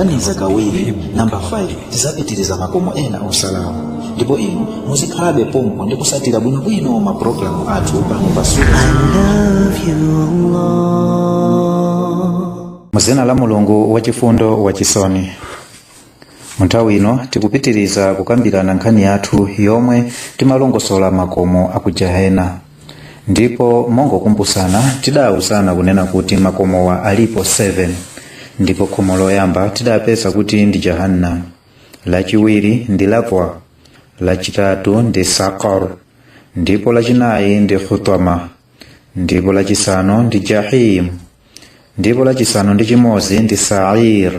Kuganiza kawiri namba 5 tizapitiriza makomo ena osalawo, ndipo inu muzikhalabe pompo ndi kusatira bwinobwino mapulogalamu athu pano pa Sunnah. I love you, Allah. Muzina la Mulungu wachifundo wachisoni. Munthawi ino tikupitiriza kukambirana nkhani yathu yomwe timalongosola makomo aku Jahena, ndipo mongokumbusana tidawuzana kunena kuti makomowa alipo 7, ndipo khomo loyamba tidapeza kuti ndi Jahannam, lachiwiri ndi Ladhwa, lachitatu ndi Sakar, ndipo lachinayi ndi Hutama, ndipo lachisanu ndi Jahim, ndipo lachisanu ndi chimodzi ndi Sair,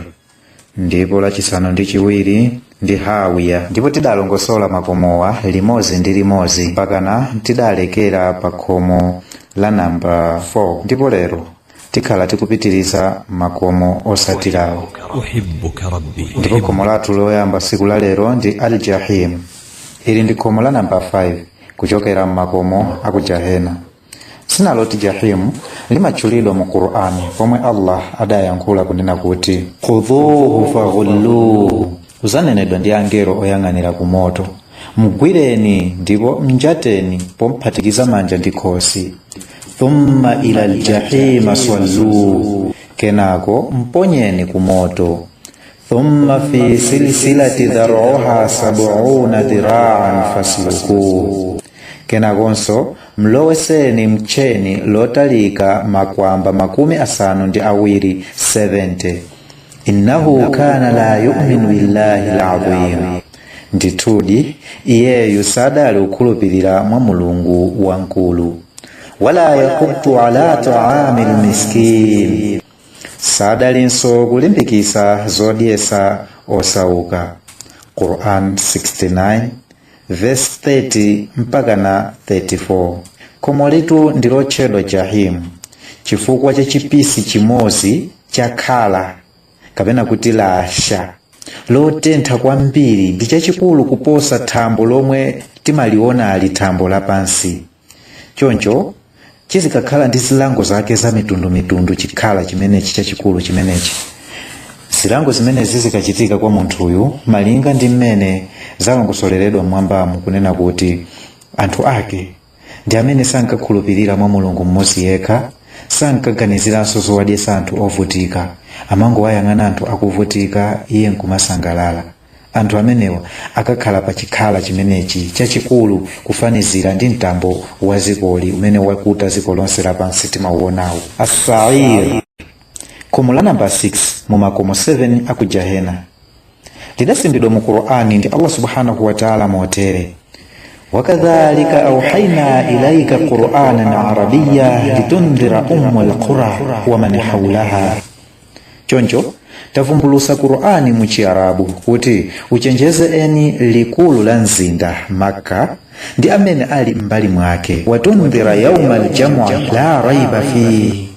ndipo lachisanu ndi chiwiri ndi Hawiya. Ndipo tidalongosola makomowa limodzi ndi limodzi mpakana tidalekera pa khomo la namba 4, ndipo lero tikhala tikupitiriza makomo osatirawo. أحبك ربي. Ndipo khomo lathu loyamba siku la lero ndi Al-Jahim. Ili ndi khomo la namba 5 kuchokera mmakomo aku Jahena. Dzina loti Jahim limatchulidwa mu Qur'ani pomwe Allah adayankhula kunena kuti khudhuhu faghulluhu, uzanenedwa ndi angelo oyang'anira ku moto, mugwireni ndipo mnjateni pomphatikiza manja ndi khosi, thumma ila aljahima salluhu, kenako mponyeni ku moto, thumma fi silsilati dhar'uha 70 dhira'an faslukuhu, kenakonso mloweseni mtcheni lotalika makwamba 70, 70. Innahu kana la yu'minu billahi alazim, ndithudi iyeyu sadali kukhulupirira mwa Mulungu wamkulu, wala yahudu ala ta'ami lmiskin, sadalinso kulimbikitsa zodyesa osauka. Quran 69 verse 30 mpaka na 34. Khomo litu ndi lotchedwa Jahim chifukwa cha chipisi chimodzi chakhala kapena kuti lasha lotentha kwambiri ndi chachikulu kuposa thambo lomwe timaliona ali thambo lapansi. Choncho chizikakhala ndi zilango zake za mitundumitundu chikhala chimenechi chachikulu chimenechi. Zilango zimenezi zikachitika kwa munthuyu malinga ndi mmene zalongosoleredwa mmwambamu kunena kuti anthu ake ndi amene sankakhulupirira mwa Mulungu mmodzi yekha, sankaganiziranso zowadyetsa anthu ovutika, amangowayang'ana anthu akuvutika iye nkumasangalala. Anthu amenewa akakhala pa chikhala chimenechi chachikulu kufanizira ndi mtambo wa zikoli umene wakuta ziko lonse lapansi timauonawo. Asair, khomo la namba 6 mu makomo 7 aku Jahena, lidasimbidwa mu Qur'ani ndi Allah subhanahu wa ta'ala motere: wakadhalika auhaina ilaika qur'anan arabiyya litundhira umma alqura wa man hawlaha, choncho tavumbulusa Qur'ani mu Chiarabu kuti uchenjeze eni likulu la mzinda Makka ndi amene ali m'mbali mwake, watundhira yauma aljam'a la raiba fihi,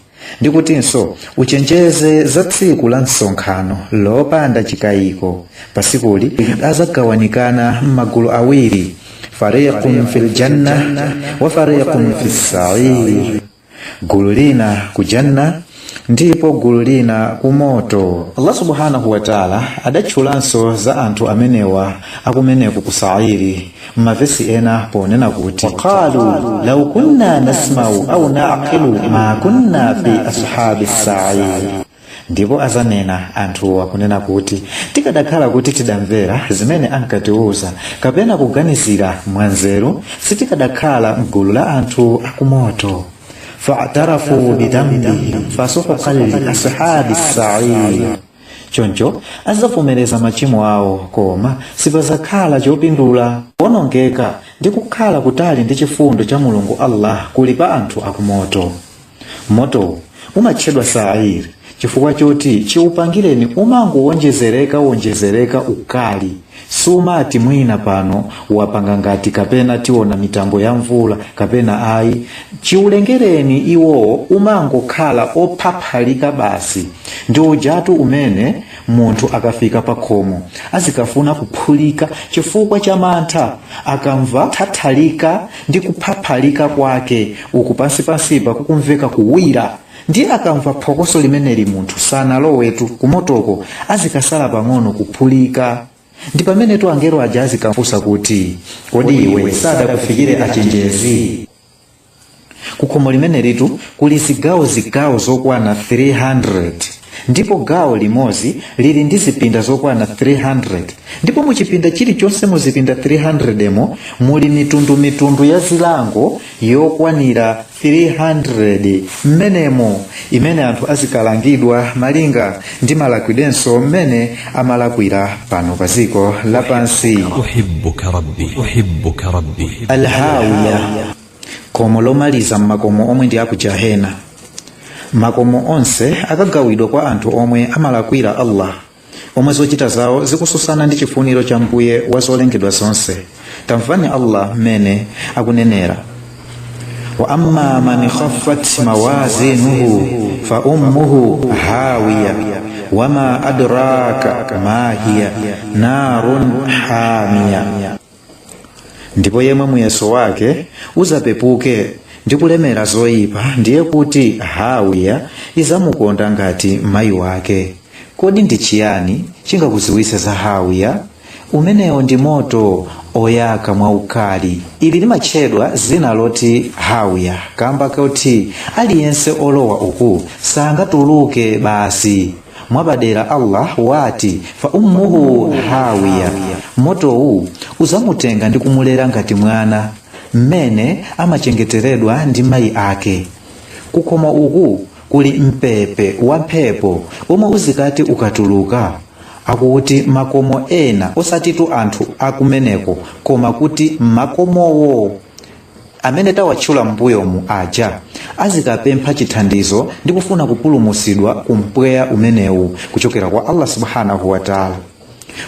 ndikutinso uchenjeze za tsiku la msonkhano lopanda chikayiko. Pasikuli azagawanikana m'magulu awiri, fariqun fil janna wa fariqun fis sa'ir, gulu lina ku janna ndipo gulu lina ku moto. Allah subhanahu wa ta'ala adatchulanso za anthu amenewa akumeneku ku Sa'iri mmavesi ena ponena kuti waqalu law kunna nasma'u au na'qilu ma kunna fi ashabi sa'ir, ndipo azanena anthuwa kunena kuti tikadakhala kuti tidamvera zimene ankatiuza kapena kuganizira mwanzeru sitikadakhala mgulu la anthu akumoto. Fa'tarafu bidhambihim fasuhuqan li ashabi sa'ir, choncho azavomereza machimo awo koma sipazakhala chopindula. Kuwonongeka ndi kukhala kutali ndi chifundo cha Mulungu Allah kuli pa anthu akumoto. Moto umatchedwa Sa'ir chifukwa choti chiupangireni umangowonjezereka wonjezereka ukali, sumati mwina pano wapanga ngati kapena tiona mitambo ya mvula kapena ayi. Chiulengereni iwowo umangokhala ophaphalika basi. Ndi ujatu umene munthu akafika pa khomo azikafuna kuphulika chifukwa cha mantha akamva thathalika ndi kuphaphalika kwake, uku pansipansipa kukumveka kuwira. Ndiye akamva phokoso limeneli munthu sanalowetu kumotoko, azikasala pang'ono kuphulika. Ndi pamenetu angelo aja azikafunsa kuti, kodi iwe sadakufikire achenjezi? Kukhomo limenelitu kuli zigawo zokwana 300, ndipo gawo limodzi lili ndi zipinda zokwana 300, ndipo muchipinda chilichonse muzipinda 300 mo muli mitundumitundu ya zilango yokwanira 300 mmenemo, imene anthu azikalangidwa malinga ndi malakwidwenso mmene amalakwira pano pa dziko lapansi. أحبك ربي أحبك ربي. Alhawiya, khomo lomaliza mmakomo omwe ndi aku Jahena. Makomo onse akagawidwa kwa anthu omwe amalakwira Allah, omwe zochita zawo zikususana ndi chifuniro cha Mbuye wa zolengedwa zonse. Tamvani Allah mmene akunenera: wa amma man khaffat mawazinuhu fa ummuhu hawiya wama adraka ma hiya narun hamiya. Ndipo yemwe muyeso wake uzapepuke ndi kulemera zoyipa, ndiye kuti hawiya izamukonda ngati mayi wake. Kodi ndi chiyani chingakuziwise za hawiya? Umenewo ndi moto oyaka mwaukali. Ili limatchedwa zina loti hawiya kamba kuti aliyense olowa uku sangatuluke basi. Mwapadera Allah wati fa ummuhu hawiya, motowu uzamutenga ndi kumulera ngati mwana mmene amachengeteredwa ndi mayi ake. Kukhomo uku kuli mpepe wa mphepo omwe uzikati ukatuluka, akuti makomo ena, osatitu anthu akumeneko, koma kuti makomowo amene tawatchula m'mbuyomu aja azikapempha chithandizo ndi kufuna kupulumutsidwa ku mpweya umenewu kuchokera kwa Allah subhanahu wa taala,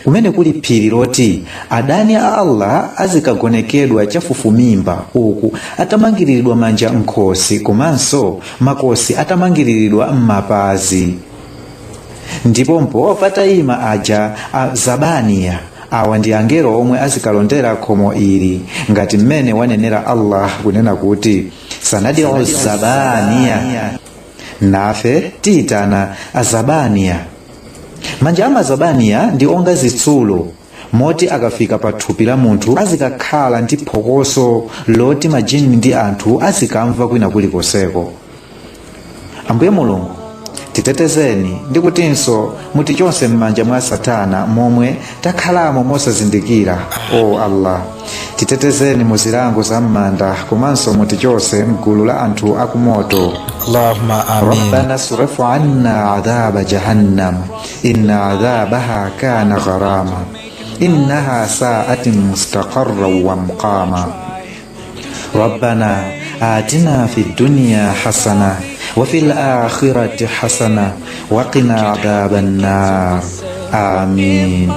kumene kuli phiri loti adani a Allah azikagonekedwa chafufumimba, uku atamangiriridwa manja nkhosi komanso makosi atamangiriridwa m'mapazi. Ndipompo patayima aja a Zabaniya. Awa ndi angelo omwe azikalondera khomo ili, ngati mmene wanenera Allah kunena kuti sanadiu zabaniya, nafe tiyitana azabaniya. Manja amazabaniya ndi onga zitsulo, moti akafika pa thupi la munthu azikakhala ndi phokoso loti majini ndi anthu azikamva kwina kulikonseko. Ambuye Mulungu, titetezeni ndi kutinso mutichonse m'manja mwa satana momwe takhalamo mosazindikira. O Allah, titetezeni mu zilango za m'manda komanso mutichose mgulu la anthu akumoto. Allahumma amin. ربنا اصرف عنا عذاب جهنم إن عذابها كان غراما إنها ساءت مستقرا ومقاما. ربنا آتنا في الدنيا حسنة وفي الآخرة حسنة وقنا عذاب النار، آمين.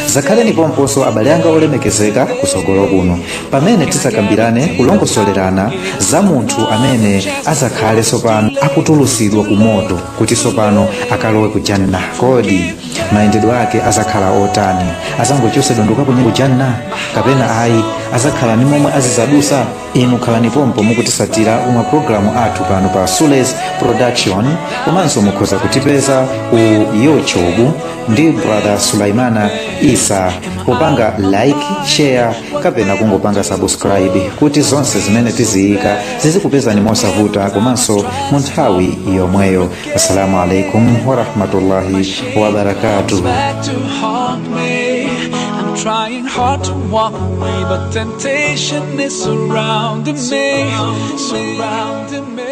Zakhaleni pomponso abale anga olemekezeka kusogolo kuno pamene tizakambirane kulongosolerana za munthu amene azakhale sopano akutulusidwa ku moto kuti sopano akalowe ku janna. Kodi mayendedwe ake azakhala otani? Azangochosedwa ndikukaponya ku janna, kapena ayi, azakhala ni momwe azizadusa? Inu khalani pompo mukutisatira umwe programu athu pano pa Sules Production, komanso mukhoza kutipeza ku YouTube ndi Brother Sulaimana Isa popanga like, share kapena kungopanga subscribe kuti zonse zimene tiziyika zizikupezani mosavuta komanso mu nthawi yomweyo. Assalamu alaikum warahmatullahi wabarakatuh. Back to haunt me. I'm trying hard to walk away, but temptation is surrounding me, surrounding me.